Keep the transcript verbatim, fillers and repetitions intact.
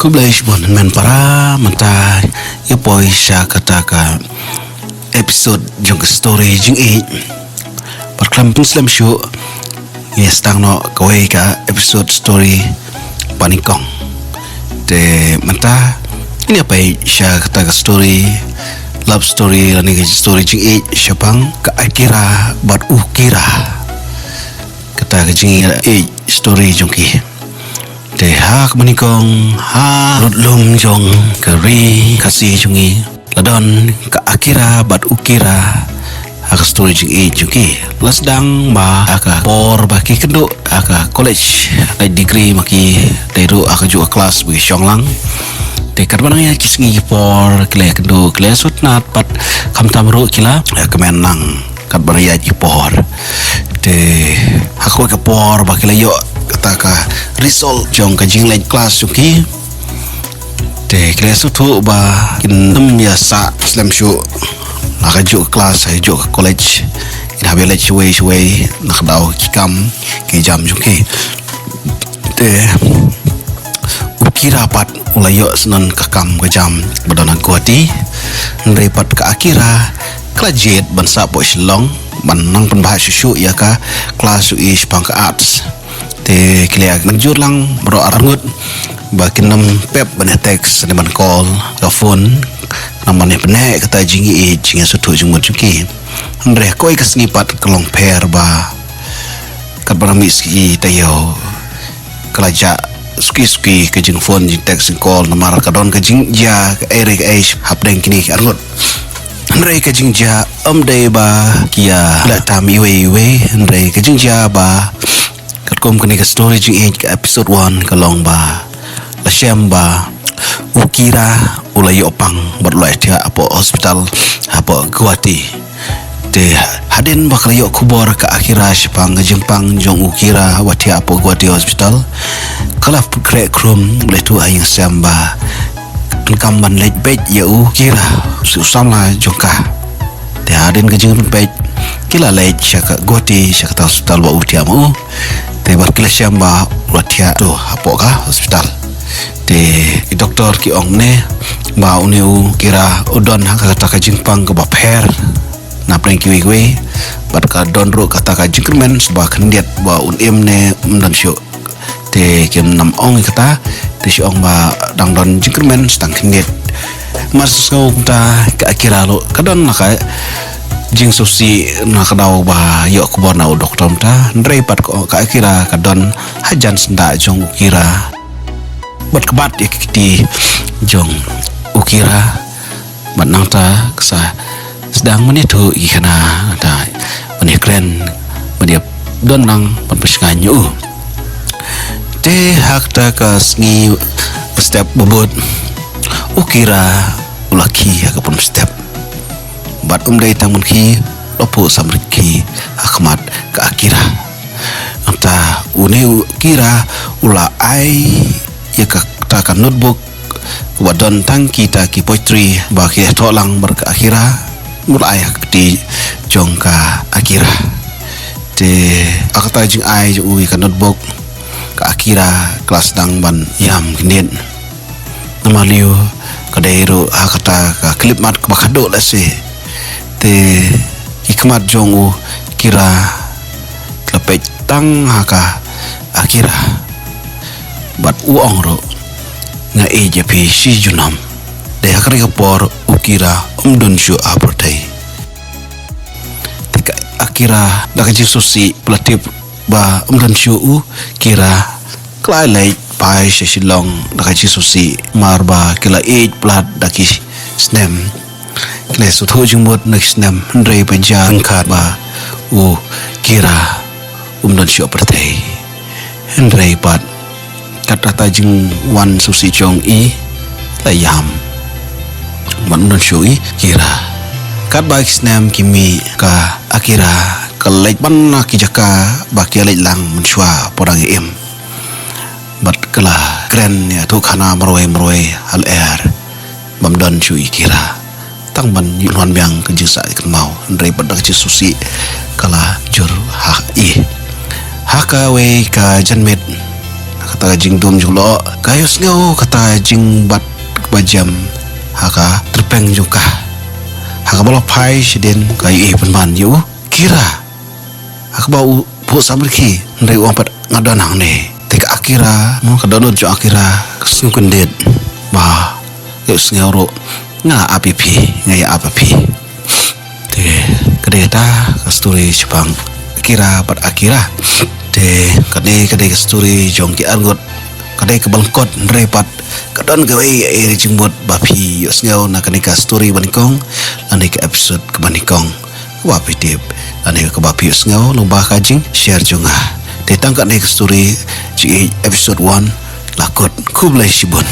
Khublei shibun men para, mynta ïa poi sha kata ka episode jong ka story jingïeit. Bad khlem pynslem shuh, ngi sdang noh kawei ka episode story ba nyngkong. Te mynta ngin ïa poi sha kata ka story, love story lane ka story jingïeit shaphang ka Akira bad u Kira. Kata ka jingïeit story jong ki. Te ha kaba nyngkong, ha lut lum jong ka ri Khasi jong ngi, la don ka Akira bad u Kira. Ha ka story jingïeit jong ki, la sdang ba ha ka por ba ki kynduh ha ka college, leit degree ma ki, te ruh ha kajuh ka klas ba ki shong lang. Te katba nang ïaid ki sngi ki por, ki la ïakynduh, ki la ïasngewtynnat, bad khamtam ruh ki la ïakmen lang katba nang ïaid ki por. Te ha kawei ka por ba ki la ïoh kata ka result jong ka jingleit klas jong ki, te ki la sngewthuh ba kin ym ïa sah slem shuh ha kajuh ka klas, ha kajuh ka college. Kin hap ïa leit shawei shawei na ka daw ki kam ki jam jong ki. Te u Kira pat u la ïoh shen ka kam ka jam ba don ha Guwahati. Hynrei pat ka Akira ka la jied ban sah hapoh Shillong ban nang pynbha shuh shuh ïa ka klas jong i shaphang ka arts. Te ki la mynjur lang baroh arngut ba kin ym pep ban ïa text ne ban call ka phone, namar ban ïa pyneh kata jingïeit, jingïasngewthuh jingmut jong ki. Hynrei kawei ka sngi pat ka long pher ba katba nang mih sngi taïew, ka la jah suki suki ka jingphone, jingtext, jingcall, namar ka don ka jingjia kaei re kaei hapdeng kine ki arngut. Hynrei ka jingjia ym dei ba ki ïa leh tam iwei iwei, hynrei ka jingjia ba katkum kane ka story jingïeit ka episode one ka long ba la shem ba u Kira u la ïoh pang bad u la ïathiah hapoh hospital hapoh Guwahati. Te hadien ba ka la ïoh khubor ka Akira shaphang ka jingpang jong u Kira ba thiah hapoh Guwahati hospital, ka la khreh khrum, u la ïathuh ha ïing ha sem ba donkam ban leit beit ïa u Kira, u samla jong ka. Te hadien ka jingrung peit, ki la leit sha ka Guwahati, sha kata hospital ba u thiah ma u. Te bad ki la shem ba u la thiah to hapoh ka hospital. Te ki doktor ki ong ne ba une u Kira u don ha kata ka jingpang kaba pher na pdeng kiwei kiwei. Bad ka don ruh kata ka jingkyrmen ba khyndiat ba un im ne ym don shuh. Te kim nang ong ïa kata, te shu ong ba dang don jingkyrmen, sdang khyndiat. Mar shu sngew kumta, ka Akira ruh ka don la ka jingsngewsih na ka daw ba ïoh khubor na u doktor mynta. Hynrei pat ka, ka Akira ka don hajan syndah jong u Kira. Bad ka bat ïa ka kti jong u Kira. Bad nangta ka sa sdang ban ïathuh ïa ki khana, nangta ban ïakren, ban ïa don lang ban pynshngaiñ ïa u. Te ha kata ka sngi ba step ba bud, u Kira u la khie ha ka pung step. Bad ym dei tang ban khie, u la phuh samrit khie ha khmat ka Akira. Nangta une u Kira u la ai ïa kata ka notebook ba don tang kita ki poetry ba ki thoh lang bad ka Akira, u la ai ha ka kti jong ka Akira. Te ha kata jingai jong u ïa ka notebook, ka Akira ka la sdang ban ïam khyndiat. Namar lei ka dei ruh ha kata ka khyllipmat kaba khadduh lehse. Te ki khmat jong u Kira la peit tang ha ka Akira. Bad u ong ruh, nga ïeit ïa phi shi junom. Dei ha kane ka por u Kira um don shuh ha pyrthei. Te ka Akira da ka jingsngewsih ba la tip ba um don shuh u Kira, ka la leit phai sha Shillong da ka jingsngewsih, mar ba ki la ïeit palat da ki snem. Ki la sngewthuh jingmut na ki snem, hynrei ba jia ryngkat ba u Kira um don shuh ha pyrthei. Hynrei pat kat kata jingwan sngewsih jong i la ïam. Ban don shuh i Kira. Katba ki snem ki mih, ka Akira ka leit ban na ki jaka ba ki leit lang mynshuwa por dang im. Bad ka la kren ïathuh khana marwei marwei ha lyer. Bym don shuh i Kira. Tang ban ïoh wan biang ka jingsah kynmaw, hynrei pat da ka jingsngewsih ka la jur ha i. Ha kawei ka janmiet, ha ka kata ka jingdum jong u lyoh, ka ïohsngew kata ka jingbat kaba jem ha ka tyrpeng jong ka. Ha kaba la phai shadien ka ïohi pynban ïa u Kira. Ha kaba u phuh samrkhie, hynrei u ong pat nga don hangne. Te ka Akira, mo, ka dohnud jong Akira ka sngewkyndit ba ka ïohsngew ruh nga ap ïa phi, nga ïa ap ïa phi. Te ka dei kata ka story shaphang Kira bad Akira. Te kane ka dei ka story jong ki arngut, ka dei kaba lyngkot, hynrei pat ka don kawei ka jingmut ba phi ïohsngew na kane ka story ba nyngkong lane ka episode kaba nyngkong, kaba phi tip lane kaba phi ïohsngew lyngba ka jingshare jong nga. Te tang kane ka story jong ngi, episode one la kut. Khublei shibun.